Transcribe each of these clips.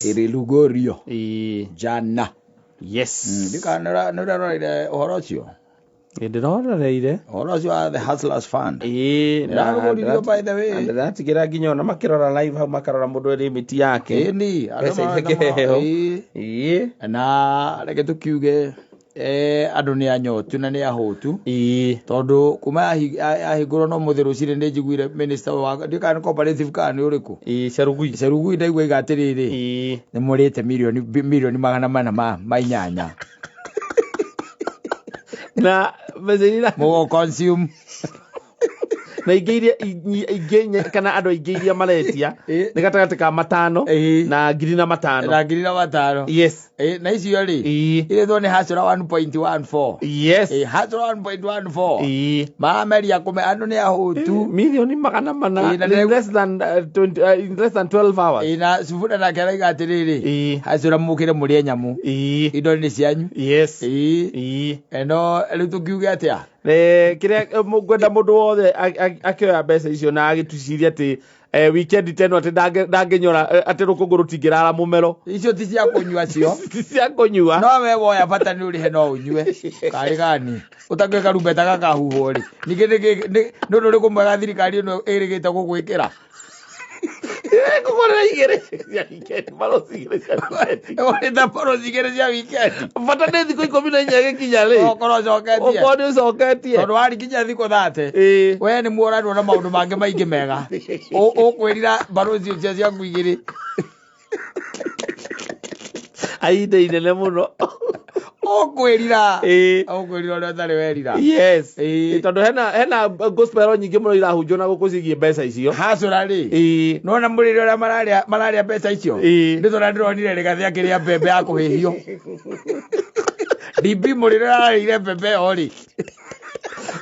Ĩrĩlugorio Ĩĩ. jana. Yes. Ndikana nĩ ũraroreire ũhoro ũcio. Ndĩrorereire. Ũhoro ũcio wa the Hustlers Fund. Ĩĩ, na Ndĩrarũgũririo by the way. Ndĩratigĩra nginya ona makĩrora live hau makarora mũndũ limit yake. Ĩni, andũ Mbeca marona ikĩheo. Ĩĩ. Ĩĩ. Na reke tũkiuge andũ nĩ anyotu na nĩ ahũtu. Ĩĩ. Tondũ kuma yahingũrwo no mũthĩ rũcinĩ nĩ njiguire minister wa ndiũĩ kana nĩ cooperative kana nĩ ũrĩkũ. Ĩĩ, Sharugui. Sharugui ndaigua iga atĩrĩrĩ. Ĩĩ. Nĩ mũrĩte milioni 408. Na mbeca iria Mũgũ consume. Na ingĩ iria ingĩ kana andũ aingĩ iria maretia Ĩĩ. nĩ gatagatĩ ka 500 Ĩĩ. na 5,000. Na 5,000. Yes. Ĩĩ, na icio rĩ Ĩĩ. irĩtwo nĩ hacũra 1.14. Yes. Ĩĩ, hacũra 1.14. Ĩĩ. Marameria kũme andũ nĩ ahũtu. Milioni 400 Ĩĩ, na in less than 20, in less than 12 hours. Ĩĩ, na Sifuna nake arauga atĩrĩrĩ. Ĩĩ. Hacũra mũkĩre mũrĩe nyamũ. Ĩĩ. Indo nĩ cianyu. Yes. Ĩĩ. Ĩĩ. Eno rĩu tũkiuge atĩa? Kĩrĩa ngwenda mũndũ wothe akĩoya mbeca icio na agĩtucirie atĩ weekend teno atĩ ndangĩnyora atĩ rũkũngũ rũtingĩrara mũmero. Icio ti cia kũnyua cio. Ti cia kũnyua. No we woya bata nĩ ũrĩhe no ũnyue. Karĩ gani? Ũtakĩũĩ karumbeta gakahuhwo rĩ. Ningĩ nĩ ũndũ ũrĩkũ mwega thirikari ĩno ĩrĩgĩte gũgwĩkĩra? Kũgũrĩra igĩrĩ cia weekend, barothi igĩrĩ cia weekend. Ũgũrĩte barothi igĩrĩ cia weekend. Bata nĩ thikũ 14 gĩkinya rĩ. Ũkorwo ũcoketie. Ũkorwo nĩ ũcoketie. Tondũ warikinyia thikũ 30. Ĩĩ. We nĩ muoranwo na maũndũ mangĩ maingĩ mega. Ũkwĩrira barothi icio ciaku igĩrĩ. Ahinda inene mũno. Ũkwĩrira. Ĩĩ. Ũkwĩrira ũrĩa ũtarĩ werira. Yes. Ĩĩ. Tondũ hena gospel nyingĩ mũno irahunjwo na gũkũ ciĩgiĩ mbeca icio. Hacũra rĩ. Ĩĩ. Nona mũrĩre ũrĩa mararĩa mbeca icio. Ĩĩ. Nĩ tondũ ndĩronire Rĩgathĩ akĩrĩa mbembe ya kũhĩhio. DP mũrĩre ararĩire mbembe ĩyo rĩ.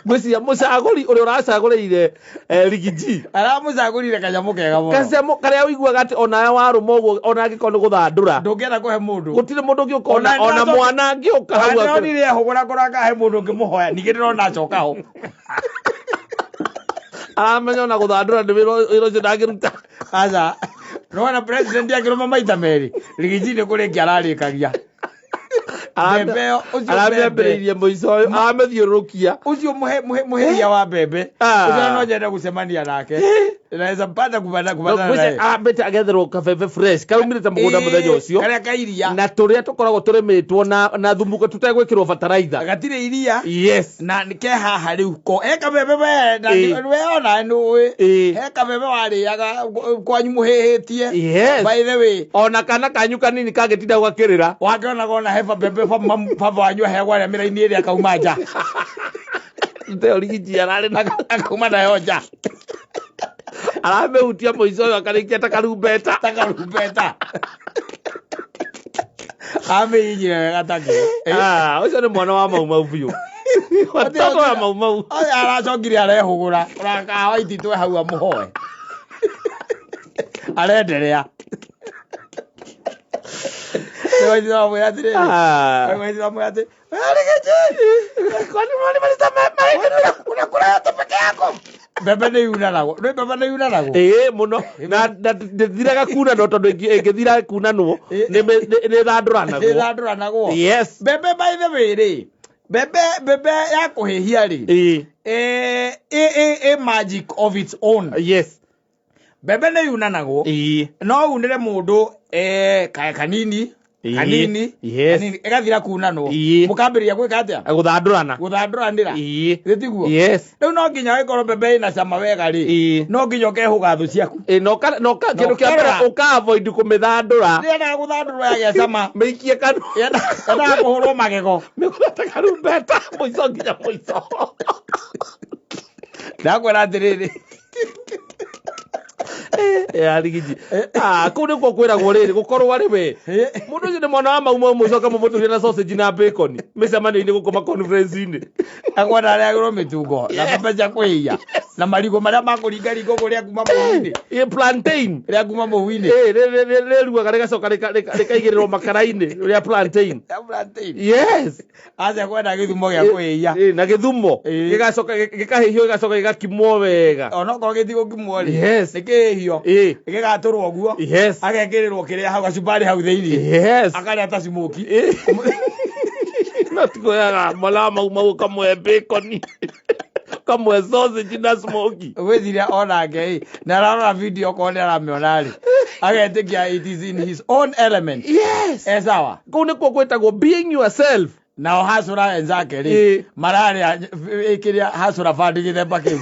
Ngwĩciria mũcagũri ũrĩa ũracagũrĩire Riggy G. Aramũcagũrire kanyamũ kega mũno. Kanyamũ karĩa ũiguaga atĩ onawe warũma ũguo ona angĩkorwo nĩ gũthandũra. Ndũngĩenda kũhe mũndũ. Gũtirĩ mũndũ ũngĩũka Ona ona ndĩracoka- mwana angĩũka hau Ona akĩra- ndĩronire ehũgũra kũra akahe mũndũ ũngĩmũhoya. Ningĩ ndĩrona acoka ho. Aramenya ona gũthandũra nĩ wĩra ũcio ndangĩruta. Aca. Nĩwona president akĩrũma maita merĩ. Riggy G nĩ kũrĩkia ararĩkagia. Mbembe ĩyo, ũcio mbembe. Aramĩambĩrĩirie mũico ũyũ, aramĩthiũrũrũkia. Ũcio mũhĩria wa mbembe. Ah. Ũcio no nyende gũcemania nake. Naweza pata kupatana Ngwĩciria naye. ambĩte agetherwo kabebe fresh kaumĩrĩte mũgũnda Ĩĩ, mũthenya ũcio. Karĩa ka iria. Na tũrĩa tũkoragwo tũrĩmĩtwo na thumu tũtegwĩkĩrwo bataraitha. Gatirĩ iria. Yes. Na nĩ ke haha rĩu ko. He kabebe we, na Ĩĩ. nĩ- we ona nĩ ũĩ. Ĩĩ. He kabebe warĩaga kwanyu mũhĩhĩtie. Yes. By the way. Ona kana kanyu kanini kangĩtinda gakĩrĩra. Wakĩonaga ona he babebe baba wanyu aheagwo arĩa mĩraini ĩrĩa akauma nja. Teo Riggy G ararĩ na Akauma nayo nja. Aramĩhutia mũico ũyũ akarĩkia ta karumbeta. Ta karumbeta. Amĩhihinyire wega ta kĩ. Ah, ũcio nĩ mwana wa Mau Mau biũ. Watoto wa Mau Mau. Oya aracokire arehũgũra. Ũrakawa ititwe hau amũhoe. Arenderea. Nĩwaithira wamwĩra atĩrĩrĩ. Ah. Nĩwaithira wamwĩra atĩ, Kwani mwalimaliza unakula yote peke yako? Mbembe nĩ yunanagwo. Nĩ mbembe nĩ yunanagwo? Ĩĩ mũno. Na ndĩthiraga kunanwo tondũ ĩngĩthira kunanwo nĩ ĩthandũranagwo. Ĩthandũranagwo. Yes. Mbembe by the way rĩ, mbembe ya kũhĩhia rĩ, Ĩĩ. ĩ magic of its own. Yes. Mbembe nĩ yunanagwo. Ĩĩ. No unĩre mũndũ kanini, Ĩĩ. kanini, Yes. kanini, ĩgathira kunanwo. Ĩĩ. Mũkambĩrĩria gwĩka atĩa? Gũthandũrana. Gũthandũranĩra. Ĩĩ. Gĩtiguo? Yes. Rĩu no nginya ĩkorwo mbembe ĩna cama wega rĩ. Ĩĩ. No nginya ũkehũga thũ ciaku. Ĩĩ, na ũka- Na kĩndũ kĩa mbere ũkarora. ũka avoid kũmĩthandũra. Rĩendaga gũthandũrwo yagĩa cama. Mĩikie kanua. Yendaga kũhũrwo magego. Mĩgũra ta karumbeta mũico nginya mũico. Ndakwĩra atĩrĩrĩ. Ya Riggy G. Ah, kũu nĩkuo kwĩragwo rĩrĩ gũkorwo arĩ we. Mũndũ ũcio nĩ mwana wa Mau Mau mũcoke mũmũtũrie na sausage na bacon mĩcemanio-inĩ gũkũ ma conference-inĩ. Akwenda arĩagĩrwo mĩtungo na mbembe cia kũhĩhia na marigũ marĩa makũringaringa ũguo rĩa kuma mũhu-inĩ. Ĩ, plantain. Rĩa kuma mũhu-inĩ. Ĩ, rĩruaga rĩgacoka rĩkaigĩrĩrwo makara-inĩ rĩa plantain. Rĩa plantain. Yes. Aca kwenda gĩthumo gĩa kũhĩhia. Ĩ, na gĩthumo. Ĩ. Gĩgacoka gĩkahĩhio gĩgacoka gĩgakimwo wega. Onokorwo gĩtigũkimwo rĩ. Yes. Nĩ kĩhĩhio. Gĩgahiũhio. Ĩĩ. Gĩgatũrwo ũguo. Yes. Agekĩrĩrwo kĩrĩa hau gacumbari hau thĩinĩ. Yes. Akarĩa ta smoky. Ĩĩ. No tikuoyaga mwana wa mau mau ũkamũhe bacon, ũkamũhe sausage na smoky. Gwĩciria onake ĩ nĩ ararora video okorwo nĩ aramĩona rĩ agetĩkia it is in his own element. Yes. E sawa. Kũu nĩkuo gwĩtagwo being yourself. Nao hacũra enzake rĩ Ĩĩ. mararĩa kĩrĩa hacũra bandi gĩthemba kĩu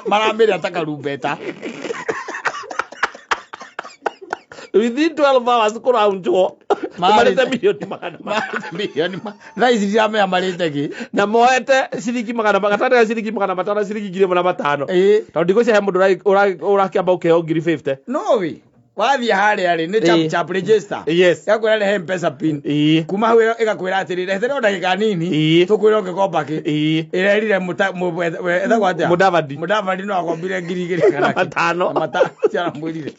maramĩrĩa ta karumbeta. Within 12 hours kũraunjwo marĩte milioni magana Milioni thaa ici ndiramenya marĩte kĩ. Na moete ciringi magana gatagatĩ ga ciringi 500 na ciringi 1500. Ĩĩ. Tondũ ndigwĩciria he mũndũ ũrakĩamba ũkĩheo 50,000. No wi wathiĩ harĩa rĩ nĩ chap Ĩĩ. chap register. Yes. Ĩgakwĩra rehe mpesa pin. Ĩĩ. Kuma hau ĩgakwĩra atĩrĩ rehere o ndagĩka nini Ĩĩ. tũkwĩra ũngĩkomba kĩ. Ĩĩ. Ĩrerire ethagwo atĩa? Mudavadi. Mudavadi no akombire 2,000 kana Na kĩ. matano. Na matano ciaramwĩrire.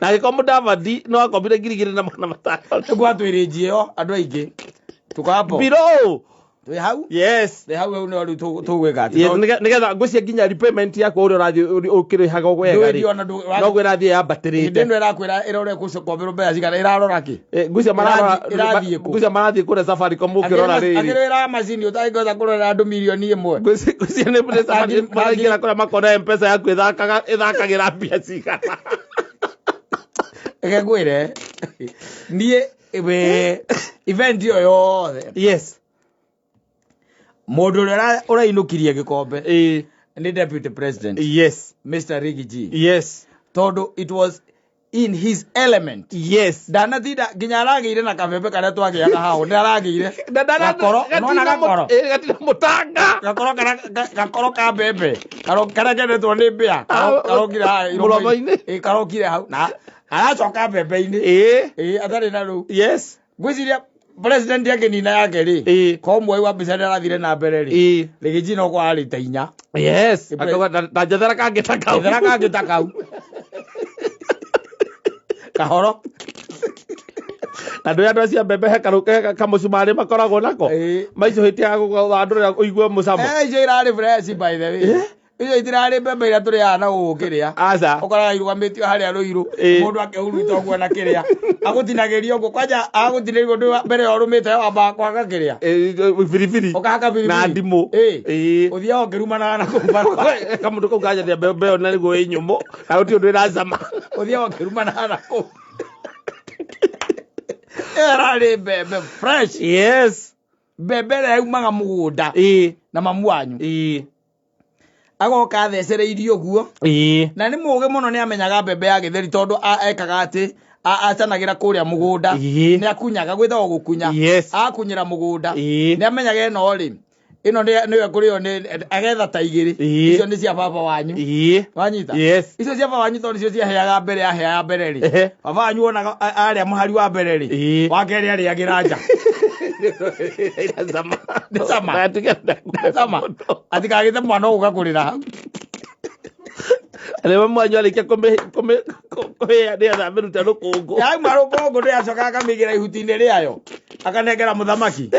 Na angĩkorwo Mudavadi no akombire 2,500. Nĩguo atwĩrĩnjie ĩyo andũ aingĩ. Tuko hapo. Below. Twĩ hau. Yes. Twĩ hau hau nĩho rĩu tũgwĩka atĩ. Yes, nĩgetha ngwĩciria nginya repayment yaku ũrĩa ũrathiĩ ũkĩrĩhaga wega rĩ Ndũĩ ona ndũ- noguo ĩrathiĩ Hĩndĩ yambatĩrĩte. ĩno ĩrakwĩra ĩrore gũkomberwo mbeca cigana ĩrarora kĩ? Ngwĩciria mararora Ĩrathiĩ kũ? ngwĩciria marathiĩ kũrĩa Safaricom ũkĩrora rĩrĩ. Akĩrĩra macini ũtangĩhota kũrorera andũ mirioni ĩmwe. Ngwĩciria nĩ Safaricom maraingĩra kũrĩa makona M-Pesa yaku ĩthakagĩra mbia cigana. Reke ngwĩre niĩ we event ĩyo yothe Yes. mũndũ ũrĩa ũrainũkirie gĩkombe Ĩĩ. nĩ deputy president Yes. Mr. Riggy G. Yes. Tondũ it was in his element. Yes. Ndanatinda nginya aragĩire na kabembe karĩa twagĩaga hau nĩ aragĩire gakoro nona gakoro Gatina mũtanga. gakoro gakoro ka mbembe karĩa kendetwo nĩ mbĩa karokire haha Mũromo-inĩ. Ĩĩ, karokire hau na aracoka mbembe-inĩ. Ĩĩ. Ĩĩ, atarĩ na rũu. Yes. Ngwĩciria president akĩnina yake rĩ Ĩĩ. ko mwai wa mbica nĩarathire na mbere rĩ Ĩĩ. Riggy G no kwarĩ ta inya. Yes. Akauga ta njethera kangĩ ta kau. Ethera kangĩ ta kau kahoro. Na ndũĩ andũ acio a mbembe he kamũcumarĩ makoragwo nako. Ĩĩ. Maicũhĩtie gagũthandũrĩra ũigue mũcamo. Icio irarĩ fresh by the way. Icio itirarĩ mbembe iria tũrĩaga na gũkũ kĩrĩa. Aca. Ũkoraga irũgamĩtio harĩa rũirũ Ĩĩ. mũndũ akĩhuruta ũguo na kĩrĩa agũtinagĩria ũguo kwanja agũtinĩria ũndũ mbere ya ũrũmĩte wambaga kwaga kĩrĩa Biribiri. ũkahaka biribiri Na ndimũ. Ĩĩ. Ĩĩ. Ũthiaga ũkĩrumanaga na kũu barabara. Kamũndũ kau kanjaria mbembe ĩyo na nĩguo ĩ nyũmũ na gũtirĩ ũndũ ĩracama. Ũthiaga ũkĩrumanaga na kũu. Ĩyo ĩrarĩ mbembe fresh. Yes. Mbembe ĩrĩa yaumaga mũgũnda Ĩĩ. na mamu wanyu. Ĩĩ. Agoka athecereirie ũguo. Ĩĩ. Na nĩ mũũgĩ mũno nĩ amenyaga mbembe ya gĩtheri tondũ ekaga atĩ acanagĩra kũrĩa mũgũnda. Ĩĩ. Nĩ akunyaga gwĩtagwo gũkunya. Yes. Akunyĩra mũgũnda. Ĩĩ. Nĩ amenyaga ĩno rĩ ĩno nĩyo kũrĩo nĩ agetha ta igĩrĩ. Ĩĩ. Icio nĩ cia baba wanyu. Ĩĩ. Wanyita? Yes. Icio cia baba wanyu tondũ nĩcio ciaheaga mbere aheaga mbere rĩ. Ehe. Baba wanyu wonaga arĩa mũhari wa mbere rĩ. Ĩĩ. Wa kerĩ arĩagĩra nja. Ĩracama. Nĩ cama. Ndagatiga Cama. Atikagĩte mwana ũgũka kũrĩra hau. Rĩmwe mwanyu arĩkia kũhĩa nĩgetha amĩrute rũkũngũ. Yauma rũkũngũ nĩ acokaga akamĩigĩra ihuti-inĩ rĩayo. Akanengera mũthamaki.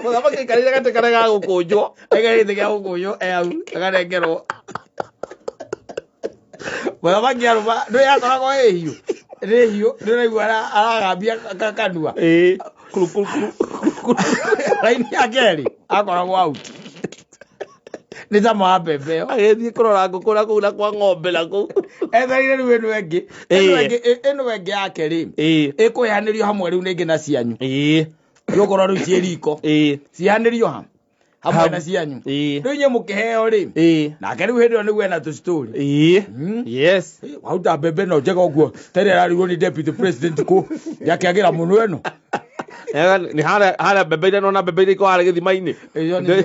Mũthamaki aikarĩire gatĩ karĩa ga gũkũnjwo. Aikarĩire gĩtĩ gĩa gũkũnjwo e hau akanengerwo. Mũthamaki arũma ndũĩ akoragwo ĩ hiũ. Nĩ hiũ nĩ ũraigua aragambia kanua. Ĩĩ. Kuru kuru kuru. Raini ya kerĩ akoragwo out. Nĩ cama wa mbembe ĩyo. Agĩthiĩ kũrora ngũkũ na kũu na kwa ng'ombe na kũu. Ethereire rĩu ĩno ĩngĩ. Ĩĩ. Ĩno ĩngĩ yake rĩ Ĩĩ. ĩkũheanĩrio hamwe rĩu rĩngĩ na cianyu. Ĩĩ. Igũkorwo rĩu ciĩ riko. Ĩĩ. Cihanĩrio ha hamwe Ham- na cianyu. Ĩĩ. Rĩu inyuĩ mũkĩheo rĩ Ĩĩ. nake rĩu hĩndĩ ĩyo nĩguo ena tũstory. Ĩĩ. Yes. Waruta mbembe ĩno njega ũguo ta ĩrĩa ĩrarugwo nĩ deputy president kũ yakĩagĩra mũno ĩno. Nĩ harĩa mbembe iria nona mbembe iria ikoragwo harĩa gĩthima-inĩ. Ĩyo nĩ-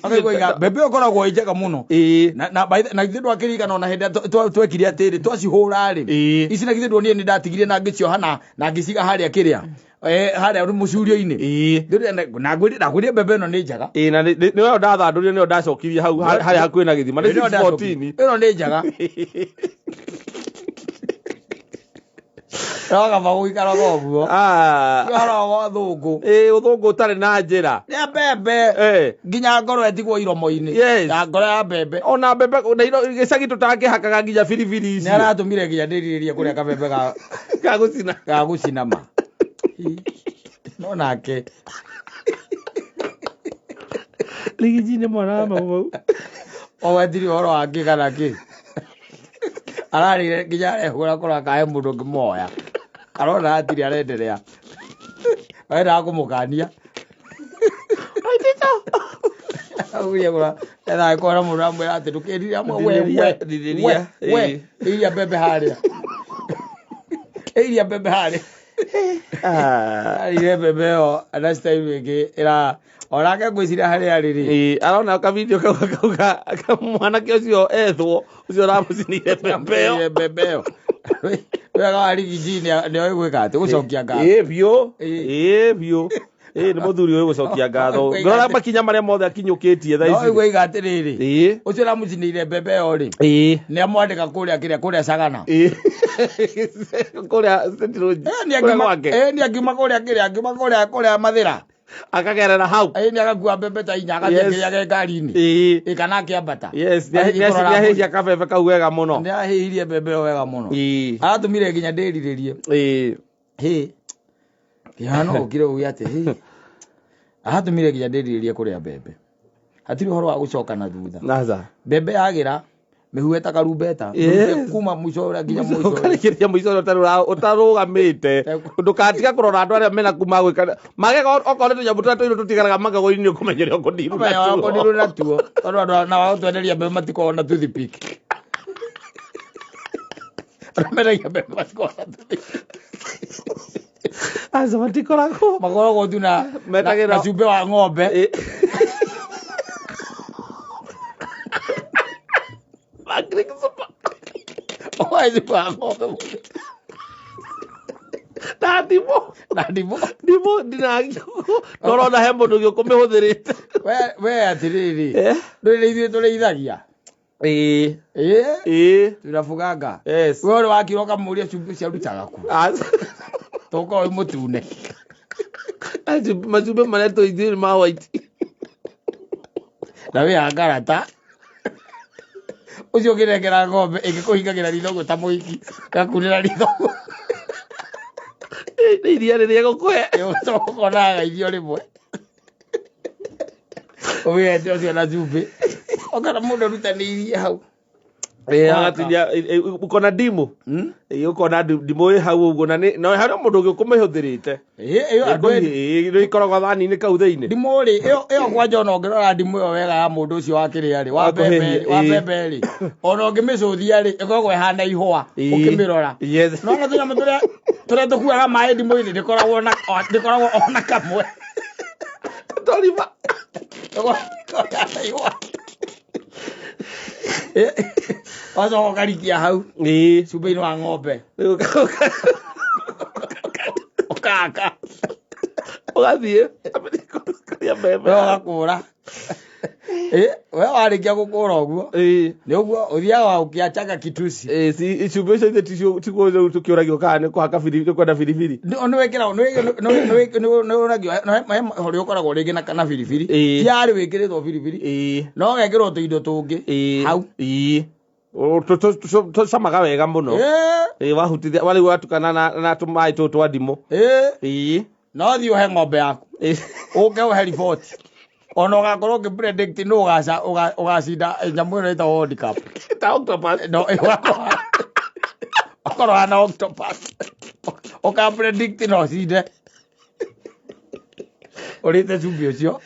Akaigua iga, mbembe ĩyo ĩkoragwo ĩ njega mũno. Ĩĩ. Na na githĩ ndwakĩririkana ona hĩndĩ ĩrĩa twekire atĩrĩ twacihũra rĩ Ĩĩ. ici na githĩ nduonire nĩ ndatigire na ngĩcioha na ngĩciga harĩa kĩrĩa harĩa mũcurio-inĩ. Ĩĩ. Na ngwĩrire mbembe ĩno nĩ njega. Ĩĩ na nĩyo ndathandũrire nĩyo ndacokirie hau harĩa hakuhĩ na gĩthima nĩ Ĩno 614. Ĩno nĩ njega. No kaba gũikaraga ũguo. Ah. Ũhoro wa ũthũngũ. Ĩĩ, ũthũngũ ũtarĩ na njĩra. Rĩa mbembe. Eh. Nginya ngoro ĩtigwo iromo-inĩ. Yes. Ya ngoro ya mbembe. Ona mbembe na iro gĩcagi tũtangĩhakaga nginya biribiri Nĩ icio. aratũmire nginya ndĩrirĩrie kũrĩa kabembe ga Gagũcina. ga gũcinama. No nake. Rigiji nĩ mwana wa mau. Ogwetire ũhoro wa kĩ kana kĩ. Ararĩire nginya arehũra kũrora kana he mũndũ ũngĩmuoya. Arona hatirĩ arenderea. Arendaga kũmũkania. Augire kũra ethaga kũra mũndũ amwĩra atĩ ndũkĩrire amwe we we Thithĩria, we we ĩĩ. iria mbembe harĩa. Iria mbembe harĩa. Arĩire mbembe ĩyo na style ĩngĩ ĩra onake ngwĩciria harĩa arĩ rĩ. Ĩĩ, arona kavideo kau akauga mwanake ũcio ethwo ũcio ũramũcinire mbembe ĩyo. Ĩyo mbembe ĩyo. Wega wa rigiji nĩ oĩ gwĩka atĩ gũcokia ngatho. Ĩĩ biũ. Ĩĩ. Ĩĩ biũ. Ĩĩ nĩ mũthuri ũyũ gũcokia ngatho. Oiga Ngorora atĩ- makinya marĩa mothe akinyũkĩtie thaa No ici. oiga atĩrĩrĩ. Ĩĩ. Ũcio ũramũcinĩire mbembe ĩyo rĩ. Ĩĩ. Nĩ amwandĩka kũrĩa kĩrĩa kũrĩa Sagana. Ĩĩ. Kũrĩa St. Lodge. Eh, nĩ Kũrĩa angiuma gwake. eh, nĩ angiuma kũrĩa kĩrĩa angiuma kũrĩa kũrĩa Mathĩra. Akagerera hau. Ĩĩ nĩ agakua mbembe ta inya agathiĩ Yes. akĩrĩage ngari-inĩ. Ĩĩ. Ĩ kana akĩambata. Yes, Agĩthiĩ kũrora nĩahĩhia kabebe kau wega mũno. Nĩ ahĩhirie mbembe ĩyo wega mũno. Ĩĩ. Aratũmire nginya ndĩrirĩrie. Ĩĩ. Hĩ. Kĩhano ũkire uge atĩ hĩ. Aratũmire nginya ndĩrirĩrie kũrĩa mbembe. Hatirĩ ũhoro wa gũcoka na thutha. Naza. Mbembe yagĩra mĩhuhe ta karumbeta. Yes. Kuma mũico ũrĩa nginya mũico ũrĩa. Ũkarĩkĩria mũico ũrĩa ũtarũgamĩte. Ndũgatiga kũrora andũ arĩa mena kuma gwĩka. Magega okorwo nĩ tũnyamũ tũrĩa tũirũ tũtigaraga magego-inĩ nĩ ũkũmenya ũrĩa ũkũndirwo Ũmenyo natuo. wakwa natuo. Tondũ andũ na wao twenderia mbembe matikoragwo na toothpick. Arĩa mendagia mbembe matikoragwo na toothpick. Aca matikoragwo. Makoragwo tu na Metagĩra- na cumbĩ wa ng'ombe. Ĩĩ. Pancake super. Oe cumbĩ wa ng'ombe Na ndimũ. na ndimũ. Ndimũ ndinagio. Ndorona he mũndũ ũngĩ ũkũmĩhũthĩrĩte. We we atĩrĩrĩ. Eh? Ndũrĩ nĩ ithuĩ tũrĩithagia. Ĩĩ. Ĩĩ. Ĩĩ. Tunafuganga. Yes. We ũrĩ wakira ũkamũria cumbĩ ũcio arutaga kũ. Aca. Tũkorwo wĩ mũtune. Macumbĩ marĩa tũithuĩ nĩ ma white. Na wĩ hangarata. Ũcio ũngĩnengera ng'ombe ĩngĩkũhingagĩra ritho ũguo ta mũhiki. Gakunĩra ritho ũguo. Nĩ iria rĩrĩa gũkũhe. Ũkonaga irio rĩmwe. Ũwĩhete ũcio na cumbĩ. Okana mũndũ arutanĩirie hau. Ĩĩ, agatinia ũkona ndimũ. Ĩĩ, ũkona ndimũ ĩ hau ũguo na nĩ na harĩ mũndũ ũngĩ ũkũmĩhũthĩrĩte. Ĩĩ, ĩyo andũ ethĩ. Ĩĩ, nĩ ikoragwo thani-inĩ kau thĩinĩ. Ndimũ rĩ, ĩyo ĩyo kwanja ona ũngĩrora ndimũ ĩyo wega ya mũndũ ũcio wa kĩrĩa rĩ, wa Wa mbembe kũhĩhia, wa ĩĩ. mbembe rĩ, ona ũngĩmĩcũthia rĩ, ĩkoragwo ĩhana ihũa Ĩĩ. ũkĩmĩrora. Yes. Nona tũnyamũ tũrĩa tũrĩa tũkuaga maĩ ndimũ-inĩ ndĩkoragwo na ndĩkoragwo ona kamwe. Tũrima. Ĩkoragwo ĩhana ihũa. Ĩ, Wacoka ũkarikia hau Ĩĩ. cumbĩ-inĩ wa ng'ombe Rĩu ũkaka Ũgathiĩ. Kũrĩa mbembe. we ũgakũra. Ĩ, we warĩkia gũkũra ũguo Ĩĩ. nĩ ũguo ũthiaga ũkĩachaga kitusi. Ĩĩ, cumbĩ ũcio ithuĩ tiguo rĩu tũkĩũragio kana nĩ kũhaka biribiri, nĩ kwenda biribiri. Nĩwĩkĩragwo ũrĩa ũkoragwo rĩngĩ na biribiri Ĩĩ. ti arĩ wĩkĩrĩtwo biribiri Ĩĩ. no ũgekĩrwo tũindo tũngĩ Ĩĩ. hau Ĩĩ. Tũcamaga wega mũno. Ĩĩ, Ĩĩ, wahutithia warĩu watukana na tũmaĩ tũtũ twa ndimũ. ĩĩ. Ĩĩ. No thiĩ ũhe ng'ombe yaku Ĩĩ. ũke ũhe riboti ona ũgakorwo ũngĩ predict nũ ũgacinda nyamũ ĩno ĩtagwo World Cup Ta octopus. no ũkorwo hana octopus ũka predict no ũcinde ũrĩte cumbĩ ũcio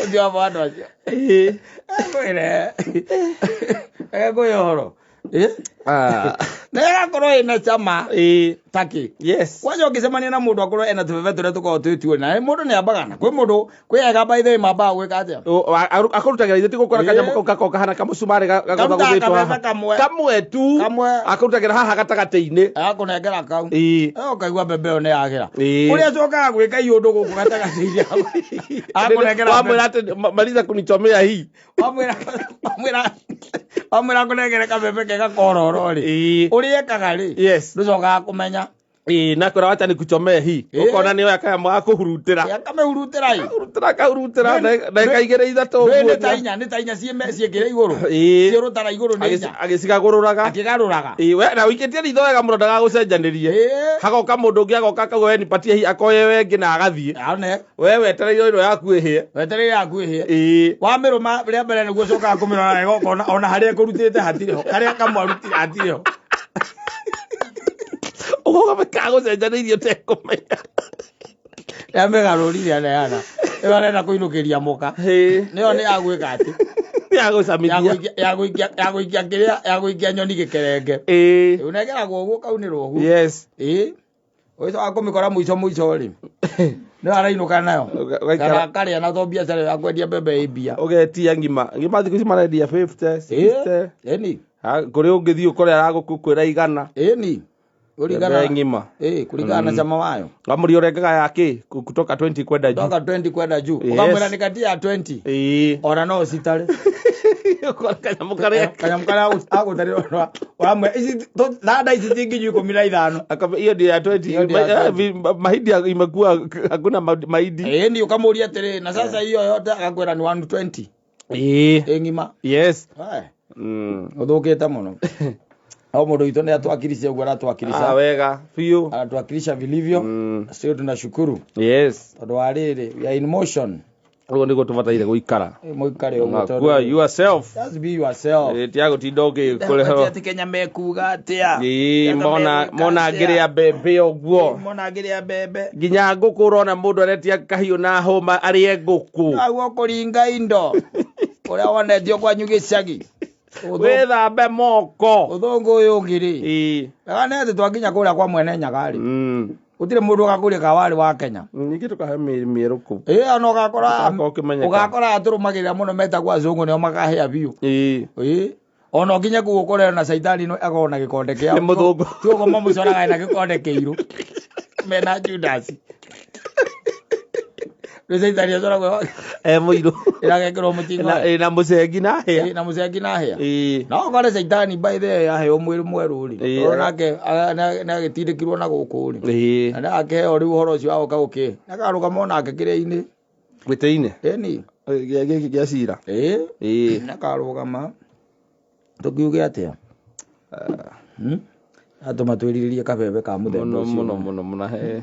ũcio wa andũ acio Ĩĩ. Ngwĩre. Ngwĩre ũhoro. Ĩ? Ah. Na ĩgakorwo ĩna cama Ĩĩ. takĩ. Yes. Kwanja ũngĩcemania na mũndũ akorwo ena tũbebe tũrĩa tũkoragwo twĩ tuo na mũndũ nĩ ambaga na kwĩ mũndũ kwĩ ega by the way mambaga gwĩka atĩa? Akũrutagĩra ithuĩ tigũkora Ĩĩ. kanyamũ kau gakoragwo kahana kamũcumarĩ Karutaga gagũthĩtwo kabebe haha. kamwe. Kamwe tu. Kamwe. Akũrutagĩra haha gatagatĩ-inĩ. Agakũnengera kau. Ĩĩ. Ĩ, ũkaigua mbembe ĩyo nĩ yagĩra. Ĩĩ. Ũrĩa acokaga gwĩka iũndũ gũkũ gatagatĩ-inĩ hau. Agakũnengera Wamwĩra atĩ maliza kunichomea hii. wamwĩra wamwĩra wamwĩra kũnengere kabebe kega kororo rĩ. Ĩĩ. Ũrĩa ekaga rĩ. Yes. Ndũcokaga kũmenya. Ĩĩ, na kwĩra wacha nikuchomee hii. Ĩĩ. Ũkona nĩ oya kanyamũ ga kũhurutĩra. Akamĩhurutĩra ĩ. Hurutĩra akahurutĩra Ndũĩ- ndagĩka igĩrĩ ithatũ Ndũĩ ũguo. nĩ ta inya, nĩ ta inya ciĩkĩre igũrũ. Ĩĩ. Ciĩ rũtara igũrũ nĩ inya. Agĩcigagũrũraga. Akĩgarũraga. Ĩĩ, we na ũikĩtie ritho wega mũno ndagagũcenjanĩrie. Ĩĩ. Hagoka mũndũ ũngĩ agoka akauga we nipatie hii akoye we ĩngĩ na agathiĩ. One. We wetereire ĩno yaku ĩhĩe. Wetereire yaku ĩhĩe. Ĩĩ. Wamĩrũma rĩa mbere nĩguo ũcokaga kũmĩrora wega ũkona ona harĩa ĩkũrutĩte hatirĩ ho. Karĩa kamwe arutire hatirĩ ho. Ũgoka kagũcenjanĩirie ũtekũmenya. Yamĩgarũrire aneana. Ĩyo arenda kũinũkĩria mũka. Ĩĩ. Nĩyo nĩ yagwĩka atĩ. Nĩ yagũcamithia. Ya gũikia kĩrĩa ya gũikia nyoni gĩkerenge. Ĩĩ. Ũnengeragwo ũguo kaunĩrwo ũguo. Yes. Ĩĩ. Ũgĩcoka kũmĩkora mũico mũico rĩ. Nĩyo arainũka nayo. Ũgaikara- Kana akarĩa na to biacara ĩyo ya kwendia mbembe ĩ mbia. Ũgetia ngima. Ngima thikũ ici marendia 50, 60. Ĩni. Ha, kũrĩ ũngĩthiĩ ũkore aragũkwĩra igana. Ĩni. Kũringana Mbembe ng'ima. Ĩĩ, kũringana na cama wayo. Ngamũri ũrengaga ya kĩ? Kutoka 20 kwenda juu. Toka 20 kwenda juu. Yes. Ũkamwĩra nĩ kati ya 20. Ĩĩ. Ona no ũcitare. Ũkora kanyamũ karĩa Kanyamũ karĩa agũtarĩra ũramwĩra ici thanda ici ti nginyu 15. Hiyo ndio ya 20. Hiyo ndio ya 20. Mahindi imekuwa hakuna mahindi. Ĩni ũkamũria atĩrĩ na sasa hiyo yote agakwĩra nĩ 120. Ĩĩ. Ĩ ng'ima. Yes. Aye. Ũthũkĩte mũno. No mũndũ witũ nĩ atwakiricia ũguo Ah, aratwakirisha. wega biũ. Anatuwakilisha vilivyo. Sio tunashukuru. Yes. Tondũ wa rĩrĩ we are in motion. Ũguo nĩguo tũbataire gũikara. Ĩ, Mũikare ũguo Kuwa tondũ yourself. just be yourself. Ĩ, Tiga gũtinda ũgĩkũreho. Atĩ Kenya mekuga atĩa? Ĩĩ, Kenya mona megwĩka mona atĩa? ngĩrĩa mbembe ũguo. Mona ngĩrĩa mbembe. Nginya ngũkũ ũrona mũndũ aretia kahiũ na hũma arĩe ngũkũ. Aguo kũringa indo. Ũrĩa wonetio kwanyu gĩcagi. Wĩthambe moko. Ũthũngũ ũyũ ũngĩ rĩ. Ĩĩ. Wega nĩ atĩ twakinya kũrĩa kwa mwene nyaga rĩ. Gũtirĩ mũndũ ũgakũria kawarĩ wa Kenya. Ningĩ tũkahe mĩrĩ mĩerũ kũu. Ĩĩ ona ũgakora Ũgakorwo ũkĩmenyeka. ũgakora atũrũmagĩrĩra mũno metagwo azũngũ nĩo makahĩa biũ. Ĩĩ. Ĩĩ. Ona ũkinye kũu ũkore na caitani no akorwo na gĩkonde kĩao. Nĩ mũthũngũ. Ti ũguo mamũcoraga na gĩkonde kĩirũ. Mena Judas. Rĩu caitani acoragwo E mũirũ. ĩragekĩrwo mũting'oe. Ĩna mũcengi na hĩa. Ĩĩ, na mũcengi na hĩa. Ĩĩ. No ũkore caitani by the way aheo mwĩrĩ mwerũ rĩ. Ĩĩ. Tondũ nake nĩ agĩtindĩkirwo na gũkũ rĩ. Ĩĩ. Na nĩ akĩheo rĩu ũhoro ũcio wa gũka gũkĩ. Nĩakarũgama onake kĩrĩa-inĩ. Gĩtĩ-inĩ. Ĩni. Gĩa gĩkĩ gĩa cira. Ĩĩ. Ĩĩ. Nĩakarũgama. Tũkiuge atĩa? Atũma twĩrirĩrie kabebe ka mũthemba Mũno ũcio. mũno mũno mũno he.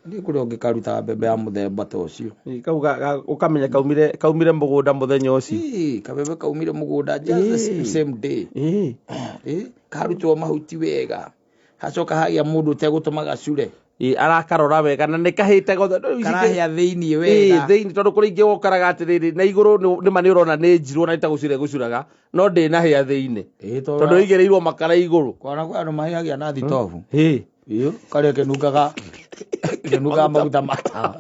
Ndiĩ kũrĩa ũngĩkaruta mbembe ya mũthemba ta ũcio. Ĩĩ, Kau ũkamenya kaumire kaumire mũgũnda mũthenya ũcio. Ĩĩ, kabebe kaumire mũgũnda just the Ĩĩ. same day. Ĩĩ. Ĩĩ, karutwo mahuti wega. Hacoka hagĩa mũndũ ũtegũtũma gacure. Ĩĩ, arakarora wega na nĩ kahĩte gothe. Rĩu ici Karahĩa thĩiniĩ Ĩĩ, wega. thĩinĩ tondũ kũrĩ ingĩ wokoraga atĩrĩrĩ na igũrũ nĩma nĩ ũrona nĩ njirũ na nĩtagũcura ĩgũcuraga no ndĩnahĩa thĩinĩ Ĩĩ, tondũ tondũ ĩigĩrĩirwo makara igũrũ. kwana kwĩ andũ mahĩagia na thitobu. Ĩĩ. Ĩĩ, karĩa kĩnungaga kĩnungaga maguta ma tawa.